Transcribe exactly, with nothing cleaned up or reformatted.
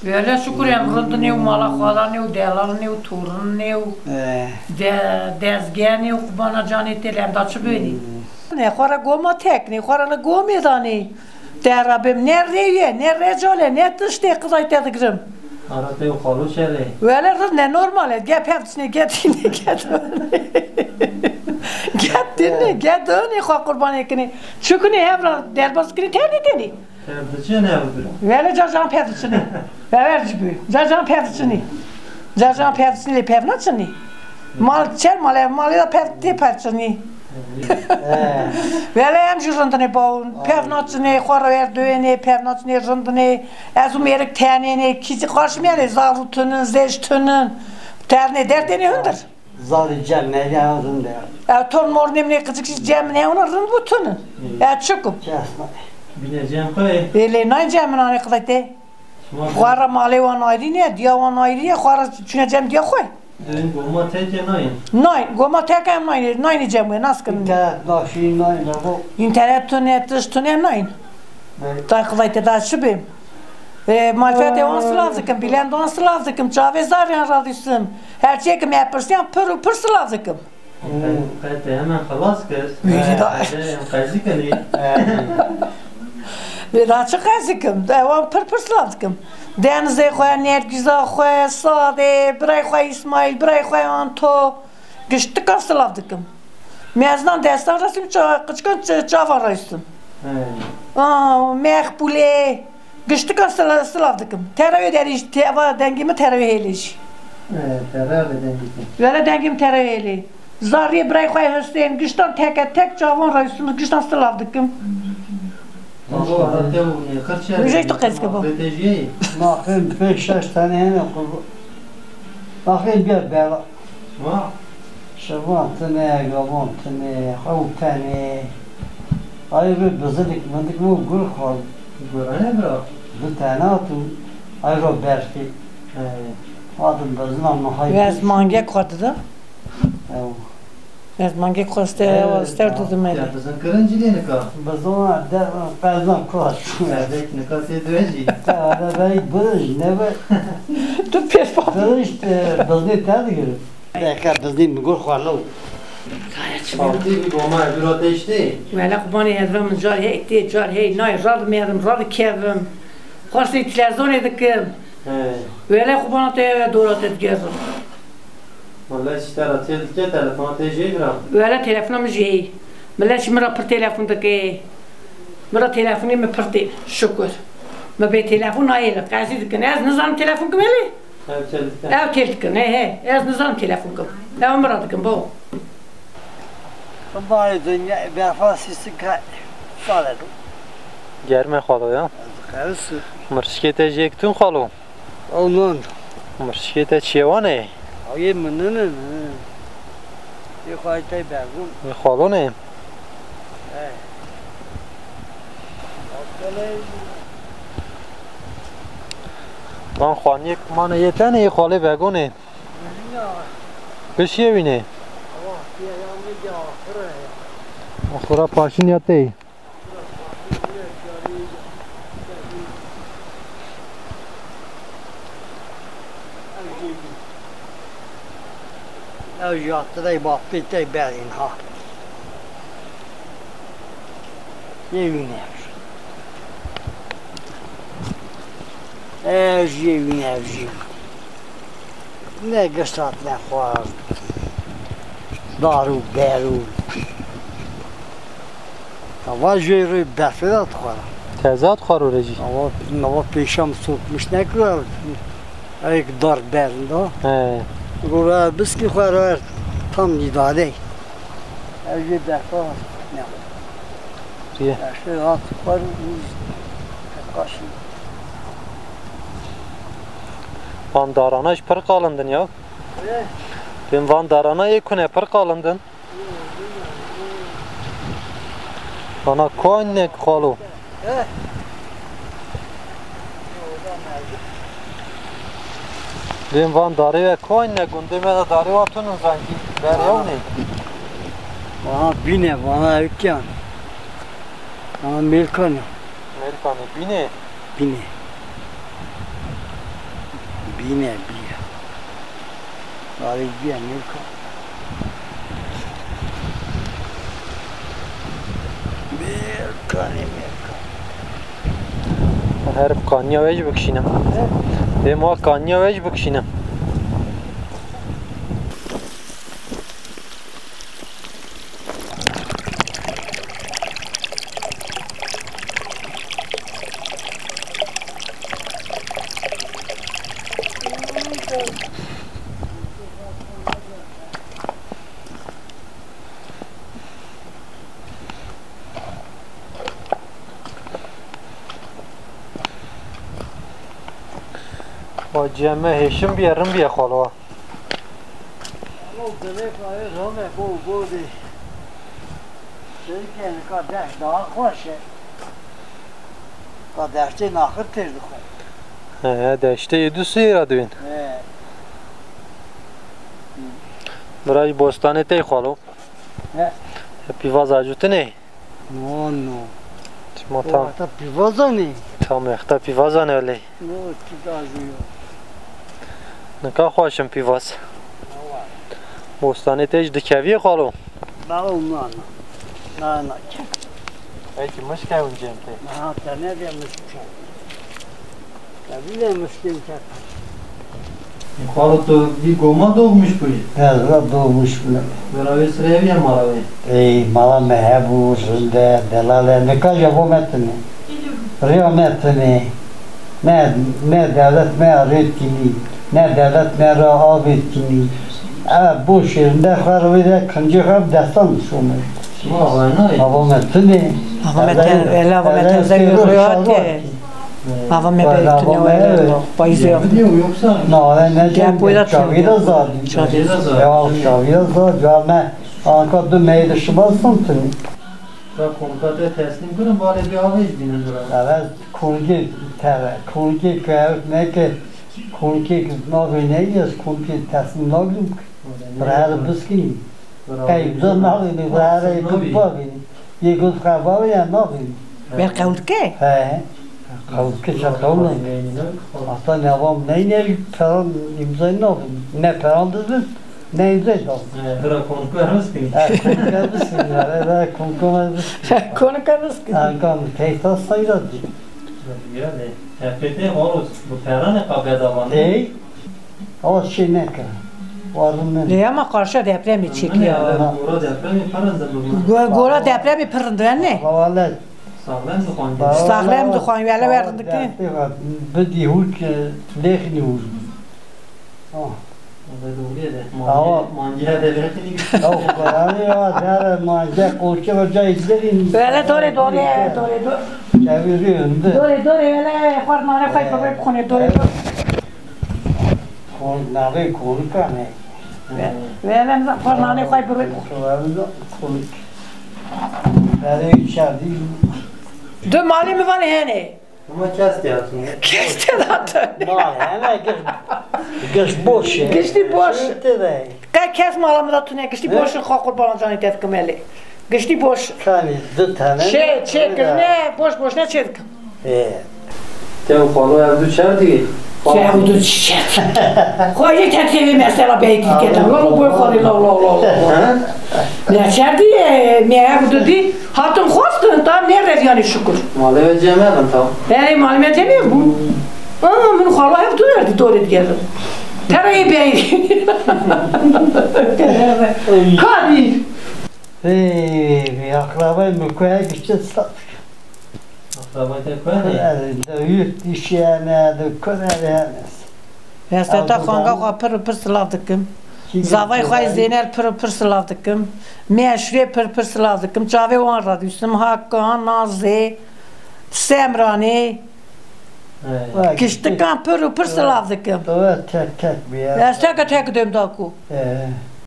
Wele şukur em rindinê û mala xwe danê û delalnê û torinê û Eh. de-, dezgenê û qubana canê tê lenda çi bênî. Ne xwe re goma teknê, xwe re li gomê danê. Te re bim, ne rêye, ne recale, ne tiştê qizay te digirim. Ara te û xalo şerê. Wele rind ne normal e, gel pev diçinê, gel tînê, gel donê. Gel tînê, gel donê xwe qurbanê kinê. Çikunê hev re derbas kinê, ternê tenê. Tev diçe ne ew dir. Wele car can pev diçinê. Bewer ji bû. Car can pev diçinê. Car can pev diçinê, lê pev naçinê. Mal çer mal ev malê de pev tê pev çinê. Wele em jî rindinê bawin. Pev naçinê, xwe re wer doyênê, pev naçinê rindinê. Ez û mêrik tenênê, kî qarşî me lê zar û tunin, zêj tunin. Ternê dertênê hundir. Zarî cem ne ya rind e. Ew ton mor nêmnê qicik jî cem ne ona rind bû tunin. E çikum. Kes ne. Bine cem xwe. E lê nayên cem min anê qidaytê. Xwara malê wan ayrî ne, diya wan ayrî ye, xwara çûne cem diya xwe. Dên goma teke nayên. Nayên, goma teke em nayên, nayên cem wê, nas kirin. Te daşî nayên abo. Înternet tune, tişt tune nayên. Tay qidaytê da çi bê? E, marifetê wan silav dikim, bîlend wan silav dikim, çavê zariyan radîsim. Her çiyê ki me pirsiyan pir û pir silav dikim. Qe-, qe te hemen xelas kir. Wî jî da. Em qezî kenî. Vê da çi qezî kim? De wan pir pir silav dikim. Denizê xwe, Nergîza xwe, Sadê, birayê xwe Îsmaîl, birayê xwe Anto. Giştika silav dikim. Meznan destan resim ça-, qiçkan ç-, çava rayistim. He. Aa, Mexbûlê. Giştika sila-, silav dikim. Terewê derî jî, te-, eva dengê min terewê hêlê jî. He, tere ve dengê te. Wele dengê min terewê hêlê. Zariyê birayê xwe Husên, giştan teke tek çavan rayistim, giştan silav dikim. Baba, ara te û nêxir çi Wî jî tu qez ke bo. Bê te jî. Naxin pêş şeş tane hene qurban. Naxin bir bela. Şevan tine, gavan tine, xew tenê. Ay ve bizilik mindik bu gur xal. Gurane bira. Du tane hatun. Ay ro berfi. He. Hatun bizina mahayı. Ve ez mangek xwe dida. Ew. Ez mangek xwe ste-, Evet, ew, ster tamam. Didime. Ya, bizin kirin cilê nika. Bizin de, qezan kulaç. Erdek nika tê dve jî. Ya, da bey, birij, ne be? Tu pêş bak. Birij, e, bizni te digirin. Deke bizni mi gur xwarlo. Kaya çi Fatih bir goma bir ateşti. Wele qurbanê hedra min car hey tê, car hey nay, rad merim, rad kevim. Xwestê televizyonê dikim. He. Wele qubana te dora te digerim. Wele ji te re têl dike, telefona te jê bira. Wele telefona min jê. Millet ji min re pir telefon dike. Min re telefonê min pir tê. Şukur. Min bê telefon nayê li qezî dikin. Ez nizanim telefon kim elê? Ev têl dikin. Ev têl dikin. He he. Ez nizanim telefon kim. Ew min re dikin bo. Bari dünya berfa sisi ka sare. Germe xalo ya. Karısı. Mirşikê te jê kitun xalo. Ondan. Mirşikê te çêwan e? Ayê min ninin. Yê xwaytay bergun. Yê xalon e? He. Lan xaniyê kumane yê tenê yê xalê vegon e. Pişiyê wînê. Xura paşin ya tê. Ew jî hatine bapê te berîn ha. Yê wî ne. Ew jî yê wî ne, ew jî yê wî ne. Ne gişt hatine xwarin. Dar û ber û. Ava jê re berfê de dixwara. Teze dixwar û re jî. Ava, ava pêşa min sokmiş nekira. Êk dar berin da. He. Gora biskî xwe re tam dîdadey. Ev jê berfa ne. Riye. Berfê hat xwar û qaşin. Van darana jî pir qalindin ya. He. Bên van darana yê kune pir qalindin. Ana koynek xalo. Bên van darê ve koynek gundê me de darê wa tunun zengî. Berê ew ne. Vana bîne, vana ewkiyan. Vana mêlkan. Mêlkanê bîne. Bîne. Yine bîya. Barê bîya mêrka. Mêrkanê mêrka. Her kaniya we jî bikişînim. Dê ma kaniya we jî bikişînim. Xwecî me hêşin bîye, rin bîye xalo. Alo, dilê xwe rome go go de. Çêke nika deşt daha xweş e. Ka deştê naxir têr dixwe. He, deştê yê du suyê ra dibên. He. Bira jî bostanê tey xalo. He. Pîvaza cutinê. No, no. Çima tam? Wexta pîvazan e. Tam wexta pîvazan e lê. No, tu da jû yo. Nika xweşim pîvaz. Bostanê te jî dikeviyê xalo? Bawo, na, na. Na, na, ke. Belkî mişk hewin cem te. Na, te ne de mişk ke. Te bile mişkin ke. Xalo, tu vî goma doğmuş bûyî? Ez ra doğmuş bûme. Vera wê sirê ev ya mala wê? Ey, mala me hebû, rinde, delale, nika jî abo me tune. Riya me tune. Ne, ne dewlet me ya rê dikinî, ne dewlet me ra avê dikinî. Ev boş e, rinde xwe rê de kincê xwe bi destan dişome. Çima ava nayê? Abo me tune. Ava me tune, ela ava me tune, zevê royatê. Ava me berî tune were lo, payîzê ya. Na, ne, ne, çavî de zadî. Çavî de zadî. Ya, çavî de zadî. Ya, me, anka du meyê de şima santin. Ka konka te teslîm kirin, balê bê avê jî bînin bira. Evet, konkê tere, konkê kevt neke, konkê navê neyê, ez konkê teslîm nagim. Bira her biskî. Qey da navê bira her ey gud bavê. Yê gud xebavê ya navê. Ber qewl dike? He. Qewl dike, ça qewl nake. Hata nevam neyne, peran îmzayê navê. Ne peran dizin. Ne îmzayê da. Bira konka rizkî. He, konka rizkî. Bira konka rizkî. Konka rizkî. Anka mi teyta sayra di. Yani, F T T Horus, bu peranê qabedava ne? Ey. Awa şey neke. Warın ne? Lê ama qarşa depremê çêkiya. Gora depremê pirinde bu. Gora depremê pirinde ne? Valla. Saxlem dixwan. Saxlem dixwan, wele werdin dike. Bidî hûr ki lêxinî hûr. Ah. Awa. Mangî, mangî hede lêxinî. Ew karanê ya, dere mangî, qoçê ve cayî derîn. Wele dore, dore, dore, dore. Çevirî hinde. Dore, dore, wele xwar nane xway bibê bixwine, dore, dore. Kon, navê konika ne? Wele xwar nane xway bibê bixwine. Konik. Berê çardî. Du malê mi vanê hene. Ama kes tê hatun. Kes tê hatun. Malê hene giş, giş boş e. Giştî boş. Tê de. Qe kes mala min de tune, giştî boş in, xwe qurbanan canê te dikim elê. Giştî boş. Kanî du tane. Çê, çê kirine, boş boş ne çê dikim. Ê. Te û xalo ev du çer dî? Te ev du çi çer? Xwe yê te tê vê mesela beytî dike te. Lo, lo, boy xalê, lo, lo, lo, lo. He? Ne çer dî, e, me ev du dî. Hatin xwestin, ta nêrevî yanî şukur. Malê we cem ev in ta? Erê, malê me cem ev bû. Aa, min xalo hev du erdî dorê digerin. Tera yê beyî. Kadî. Ê, aqrabay min ku ev işte sat. Aqrabay te ku ne? Erê, de yurt dişi yani, de kur yani. Hesreta xanga xwe pir û pir silav dikim. Zavay xwe Zêner pir û pir silav dikim. Meşrê pir pir silav dikim. Çavê wan radîsim. Hakan, Nazê, Semranê. Giştikan pir û pir silav dikim. Tek tek bi ya. Ez teke tek dêm da ku. Ee.